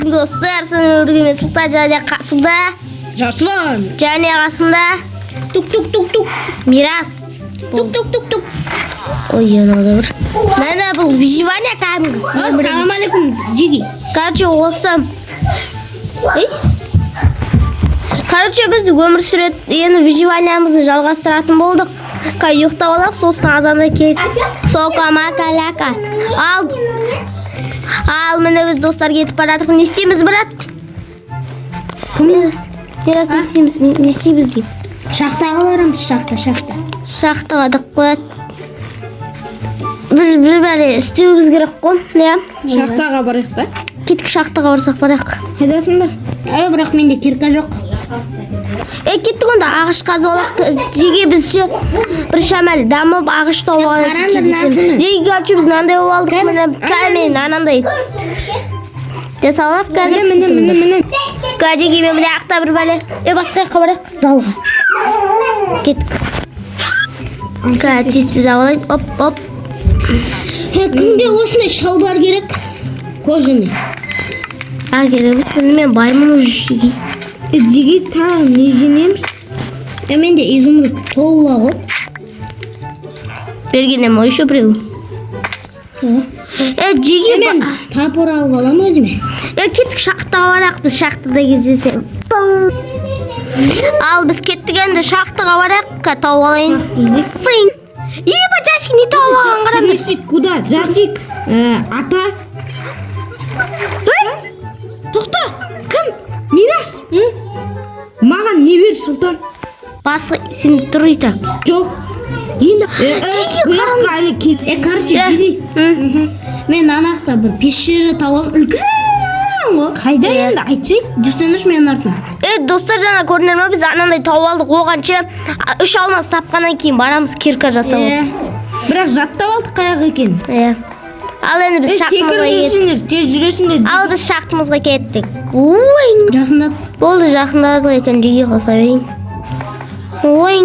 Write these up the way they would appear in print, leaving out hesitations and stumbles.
Ассалаумағалейкум, достар! Сіздермен бірге мен, Сұлтан, және қасымда Жасұлан. Және қасымда Тук тук тук тук. Мирас. Тук тук тук тук. Ой, анау да бір. Міне, бұл выживание кәдімгі. Ассалам алейкум, Жиги. Короче, осы. Ей. Короче, біз өмір сүрет, енді выживаниямызды жалғастыратын болдық. Қазір ұйықтап алайық, сосын азанда кез. Сока мака ляка. Ал, ал міне, біз, достар, кетіп бара жатырмыз. Не істейміз, брат? Мирас, Мирас, не істейміз? Не істейміз деймін. Шахтаға барамыз, шахта, шахта. Шахтаға деп қояды. Біз бір бәле істеуіміз керек қой, иә? Шахтаға барайық та. Кеттік, шахтаға барсақ, барайық. Қайдасыңдар? Ай, бірақ менде кирка жоқ. Е, кеттік онда, ағаш қазып алайық. Жеге, біз ше бір шамал дамып, ағаш тауып алайық. Қараңдар, мынаны. Жеге, короче, біз мынандай болып алдық, міне, камень, анандай жасап алайық қазір. Міне, міне, міне, міне. Жеге, мен мына жақта бір бәле. Е, басқа жаққа барайық, залға. Кеттік. Қазір тез тез алайын. Оп, оп. Е, кімге осындай шалбар керек? Кожаный. А, керек емес, міне, мен баймын уже, жеге. Е, Жиги, тағы не жинаймыз? Е, менде изумруд тола ғой. Берген ем еще біреу. Е, жеге, Мен топор алып аламын өзіме. Е, кеттік, шахтаға барайық, біз шахтада кездесеміз. Ал біз кеттік енді, шахтаға барайық, қазір тауып алайын. Фрин. Еба, Жасик не тауып алған, қараңдар. Перенесик куда? Жасик, ата. Ей, Тоқта, кім? Мирас. Маған не бер, Сұлтан? Басы сен тұр и так. Жоқ. Енді Жеге, бұяққа әлі кет. Е, короче, Жиги. Мен ана жақта бір пещера тауып алдым. Үлкен ғой. Қайда енді, айтшы? Жүрсеңдерші менің артымнан. Е, достар, жаңа көрдіңдер ма, біз анандай тауып алдық, оған ше үш алмаз тапқаннан кейін барамыз кирка жасауға. Е, бірақ жаттап алдық қаяқ екен. Иә. Ал енді біз Е, шахтамызға секіріп кеттік. жүрсіңдер, тез жүресіңдер. Ал біз шахтамызға кеттік. Ой, Жақындадық. болды, жақындадық екен, жеге қоса берейін. Ой.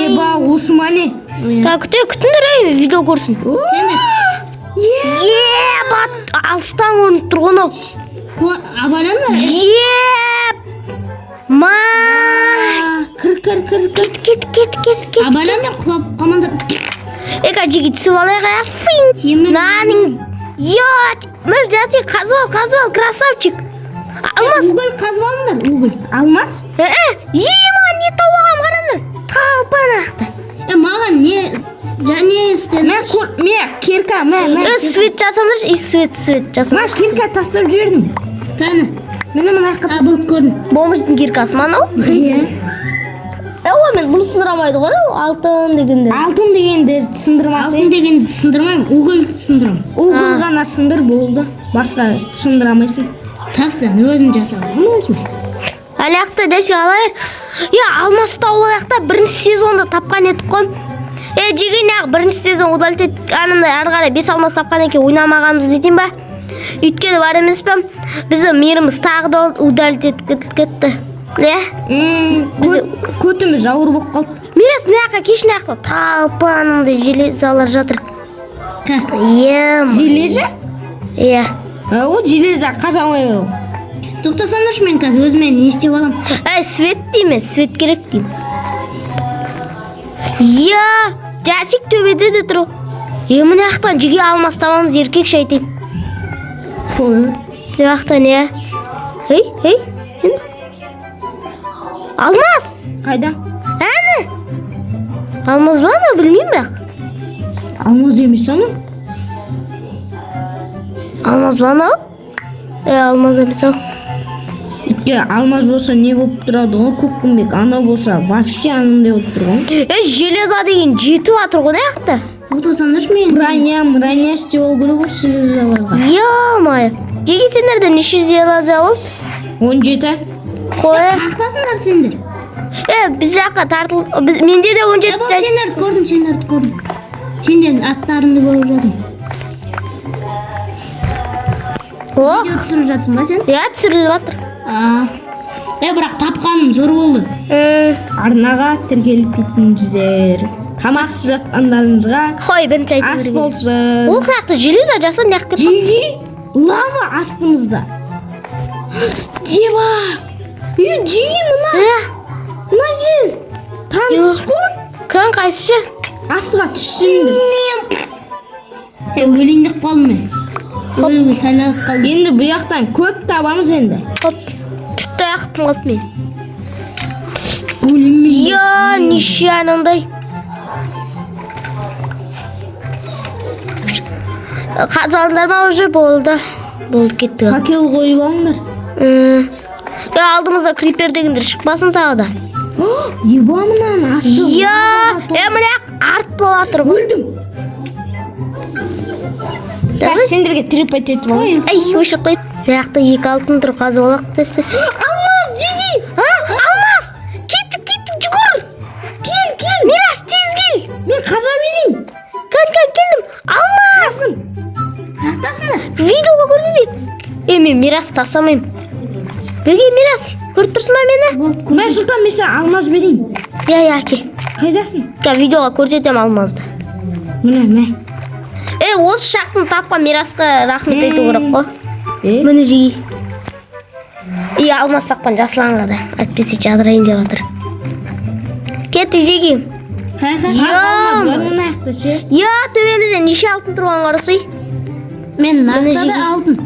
Еба, осы ма не? Так, күте, күтіңдер, ей, видео көрсін. Еба, алыстан көрініп тұр ғой мынау. Абайлаңдар. Еп! Май! Кір, кір, кір, кір. Кет, кет, кет, кет. Абайлаңдар, құлап қалмаңдар. Ека, жеге, түсіп алайық, ә? Фин. Темір. Мынаның. Йот! Мір, Жасик, қазып ал, қазып ал, красавчик. Алмаз. Уголь қазып алыңдар, уголь. Алмаз? Ә, ема, не тауып алғанмын, қараңдар. Талпан ақты. Е, маған не, және істеді? Мә, мә, кирка, мә, мә. Е, свет жасаңдаршы, и свет, свет Мә, жасаңдаршы. Кирка тастап жібердім. Кәні. Міне, мына жаққа. А, болды, көрдім. Бомждың киркасы ма анау? Иә. Е, ой, мен дым сындырамайды ғой, анау алтын дегенде. Алтын дегенді сындырмас. Алтын дегенді сындырмаймын, уголь сындырамын. Уголь ғана сындыр, болды. Басқа сындыра алмайсың. Тастан өзім жасап аламын өзіме. Ана жақта дәсек алайық. Е, алмас тауып алайық та, бірінші сезонда тапқан едік қой. Е, жеге, неғып бірінші сезон удалить ет, анандай ары қарай бес алмас тапқаннан кейін ойнамағанбыз дейтін ба? Өйткені бар емес пе, біздің миріміз тағы да удалить етіп кетті. Иә? Көтіміз ауыр болып қалды. Мирас, мына жаққа келші, мына жақта талпы анандай железалар жатыр. Ем. Железо? Иә. О, железо қаза алмай. Тоқтасаңдаршы, мен қазір өзіме не істеп аламын. Әй, свет деймін, свет керек деймін. Иә, Жасик төбеде де тұр. Е, мына жақтан, жеге, алмас табамыз, еркекше айтайын. Қой. Мына жақтан, иә. Ей, ей, енді. Алмаз! Қайда? Әні! Алмаз ба анау, білмеймін бірақ. Алмаз емес анау. Алмаз ба анау? Е, алмаз емес ау. Өйткені алмаз болса, не болып тұрады ғой, көкпеңбек. Анау болса, вообще анандай болып тұр ғой. Е, железа деген жетіп жатыр ғой мына жақта. Тоқтасаңдаршы, мен броня, броня істеп алу керек ғой железаларға. Ё-моё. Жеге, сендерде неше железа болды? 17. Қой. Қақтасыңдар сендер. Е, біз жаққа тартыл, біз, менде де 17. Е, сендерді көрдім, сендерді көрдім. Сендердің аттарыңды көріп жатырмын. Ох, Видео түсіріп жатсың ба сен? иә, түсіріліп жатыр. Е, бірақ тапқаным зор болды. Арнаға тіркеліп кетіңіздер. Тамақ ішіп жатқандарыңызға Қой, бірінші айту ас керек. болсын. Ол жақта железо жасап, мына жаққа кетіп Жеге, лава астымызда. Еба! Е, жиги, мына. Ә, Мына жер. Таныс қой. Кім, қайсы жер? Астыға түссің. Е, өлейін деп қалдым мен. Өлуге сәл ақ қалды. Енді бұл жақтан көп табамыз енді. Хоп. Түтті аяқтым қалды мен. Өлемей. Я, неше анандай. Қазандыр ма уже болды. Болды, кетті. Факел қойып алыңдар. Е, алдымызда крипер дегендер шықпасын тағы да. Еба, мынаның асты. Я, е, мына арт болып жатыр ғой. Өлдім. Давай. Сендерге трепать етіп алайын. Ай, өшіп қойып. Мына жақта екі алтын тұр, қазып алайық тез тез. Алмаз, жиги! А, алмаз! Кеттік, кеттік, жүгір! Кел, кел! Мирас, тез кел! Мен қаза берейін. Кел, кел, келдім. Алмаз! Қаяқтасыңдар? Видеоға көрсетейін. Е, мен Мирас тастамаймын. Бірге, Мирас, көріп тұрсың ба мені? Болды. Мен, Сұлтан, мен саған алмаз берейін. Иә, иә, әке. Қайдасың? Кел, видеоға көрсетемін алмазды. Міне, мә. Е, осы шақтың тапқан Мирасқа рахмет айту керек қой. Е? Міне, жиги. И алмаз тапқан Жасланға да. Әйтпесе жадырайын деп жатыр. Кеттік, жеги. Қаяққа? Я, Бар мына жақта ше. я, төбемізде неше алтын тұрған қарасай. Мен Міне нарықта жеге. да алтын.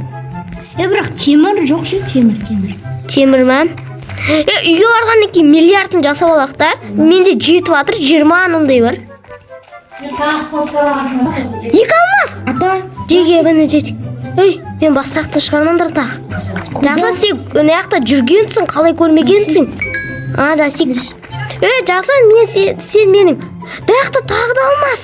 Е, бірақ темір жоқ ше, темір, темір. Темір ма? Е, үйге барғаннан кейін миллиардын жасап алайық та. Менде жетіп жатыр, 20 анандай бар. Екі алмаз. Ата, Жеге, міне, жет. Ей, мен басқа жақта шығармаңдар тағы. Жақсы, сен мына жақта жүргенсің, қалай көрмегенсің? А, Жасик. Е, Жақсы, мен сен менің. Мына жақта тағы да алмаз.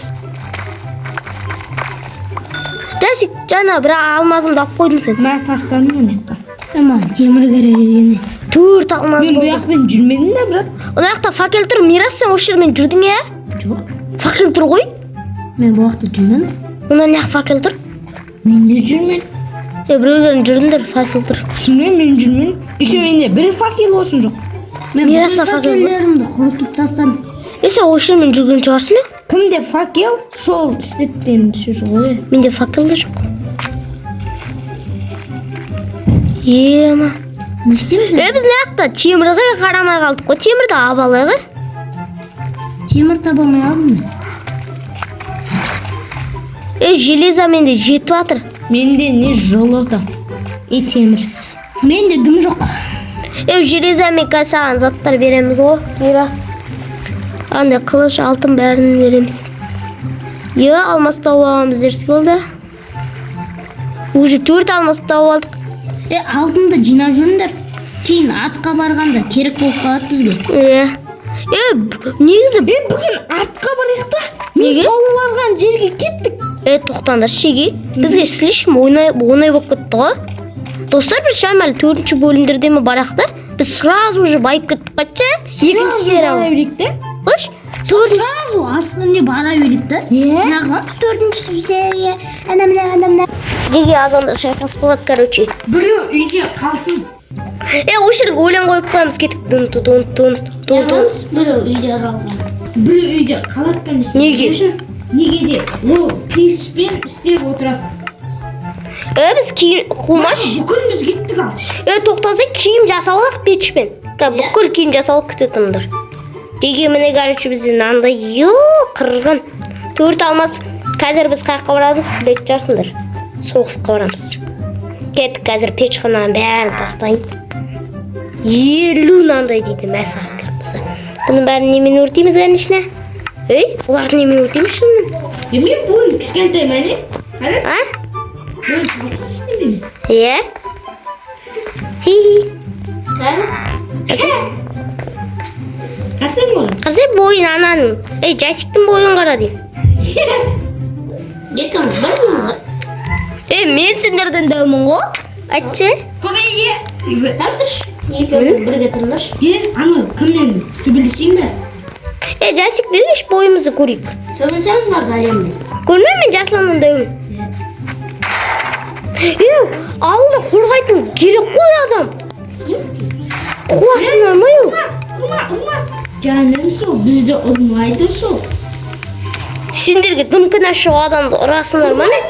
Жасик, жаңа бір алмазымды алып қойдың сен. мә, тастадым мен жаққа. Е, маған темір керек екен. Төрт алмаз Мен бұл болды. жақпен жүрмедім да, брат. Мына жақта факел тұр, Мирас, сен осы жермен жүрдің, иә? Жоқ. Факел тұр ғой. Мен бұл уақытта жүрмедім. Мына не факел тұр? Мен де жүрмедім. Е, біреулерің жүріңдер, факел тұр. Түсінбеймін, мен жүрмедім. Еще менде бір факел болсын жоқ. Мен Мирас бүкіл та факел ғой. факелдерімді құртып тастадым. Е, сен осы жермен жүрген шығарсың, иә? Кімде факел, сол істетті енді сөз ғой. Менде факел да жоқ. Ема. Не істейміз? Е, біз мына жақта темірге қарамай қалдық қой. Темірді алып алайық, е? Темір таба алмай қалдым мен. Е, железо менде жетіп жатыр. Менде не золото. И темір. Менде дым жоқ. Е, железомен қазір саған заттар береміз ғой, Мирас. Андай қылыш, алтын бәрін береміз. Е, алмаз тауып алғанбыз дерсек болды. Уже төрт алмаз тауып алдық. Е, алтынды жинап жүріңдер. Кейін атқа барғанда керек болып қалады бізге. Е, е, негізі Е, бүгін атқа барайық та. Мен Неге? тауып алған жерге кеттік. Е, тоқтаңдар, шеге. Бізге слишком оңай, оңай болып кетті ғой. Достар, біз шамалы төртінші бөлімдерде ме барақ та, біз сразу же байып кеттік қайтшы. Екінші серия. Бара берейік те. Қойшы, төртінші Сразу астына бара берейік та. Е? Мынаған төртінші серия. Ана мына, ана мына. Неге азанда шайқас болады, короче. Біреу үйде қалсын. Е, осы жерге өлең қойып қоямыз, кеттік. Дун дун дун дун дун. Біреу үйде қалған. Біреу үйде қалады конечно. Неге? Неге де? Ол пешпен істеп отырады. Е, біз киім қумаш. Бүкіліміз кеттік ал. Е, тоқтаса, киім жасап алайық печпен. Бүкіл киім жасап алып күте тұрыңдар. Неге, міне, короче, бізде мынандай ё қырғын. Төрт алмаз. Қазір біз қай жаққа барамыз, білетін шығарсыңдар. Соғысқа барамыз. Кеттік, қазір печканың бәрін тастайын. 50 мынандай дейді, мә саған керек болса. Бұның бәрін немен өртейміз, конечно? Ей, оларды немен өртейміз шынымен? Е, мен бойым кішкентай ма не? Қарашы, А? бойым қалсын істемеймін. Иә? Хи-хи. Қарасай бойын. Қарасай бойын ананың. Ей, Жасиктің бойын қара деймін. Екеуміз бірдейміз ғой. Ей, мен сендерден дәумін ғой. Айтшы. Көбейе. Тұршы. Екеуміз бірге тұрыңдаршы. Е, анау кімнен төбелесейін бе? Ей, Жасик, беріңізші бойымызды көрейік. Төбелесеміз ба големмен? Көрмеймін мен Жасланнан дәумін. Ей, ауылды қорғайтын керек қой адам. Істейміз ки. Қуасыңдар ма ей? Ұрма, ұрма. Жаным сол, бізді ұрмайды сол. Сендерге дым кінәсі жоқ адамды ұрасыңдар ма не?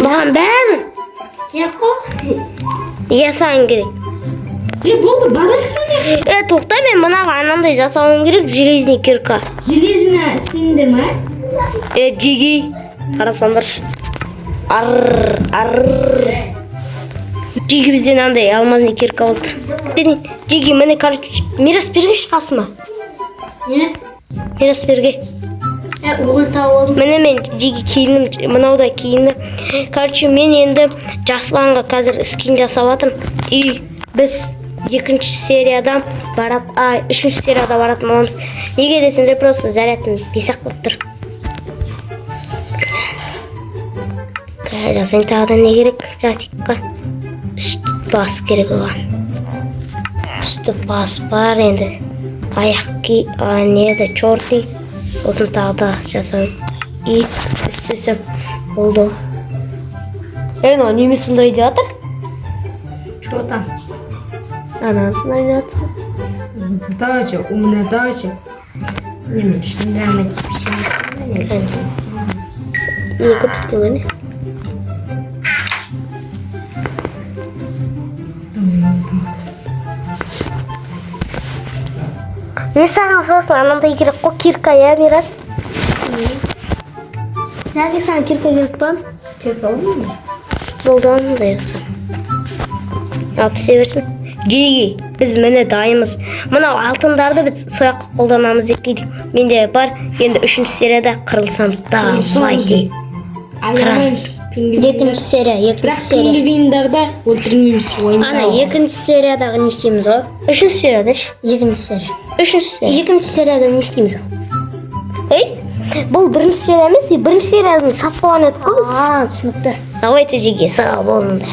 Маған бәрібір. Керек қой. Иә, саған керек. Е, болды, барайық сендер. Е, тоқта, мен мынаға анандай жасауым керек, железный кирка. Железный істеңдер ма? Е, жеги, қарасаңдаршы. Ар, ар. Жеги, бізде мынандай алмазный кирка болды. Жеги, міне, короче, Мирас, бергеші қасыма. Нені? Мирас, берге. Е, уголь тауып алдым. Міне, мен жеги киіндім, мынау да киінді. Короче, мен енді Жасұланға қазір скин жасап жатырмын. И біз екінші серияда барат, а, үшінші серияда баратын боламыз. Неге десеңдер, просто зарядым 5-ақ болып тұр. Қазір жасайын, тағы да не керек Жасикқа? Үсті бас керек оған. Үсті бас бар енді. Аяқ ки, а, не еді, черный. Сосын тағы да жасаймын. И істесем болды. Ей, мынау неме сындырайын деп жатыр? Что там? Ананы сындырайын деп жатыр. Давайте, умная, давайте. Неме, шындырамай. Кәне. Не көп піскен ғой, не? Мен саған сосын анандай керек қой, кирка, иә, Мирас? Нәзік, саған кирка керек па? Кирка ғой. Болды, ондай болса. Алып пісе берсін. Жеги, біз міне дайынбыз. Мынау алтындарды біз сол жаққа қолданамыз деп кейдік. Менде бар, енді үшінші серияда қырылысамыз. Давайте. Аямаймыз. Екінші серия, Бірақ екінші серия. пингвиндарды өлтірмейміз. Ойында. Ана екінші сериядағы не істейміз ғой? Үшінші серияда ше? Екінші серия. Үшінші серия. Екінші серияда не істейміз? Ей, бұл бірінші серия емес, бірінші серияны сап қойған едік қой біз. А, түсінікті. Давайте, жеге, сау болыңдар.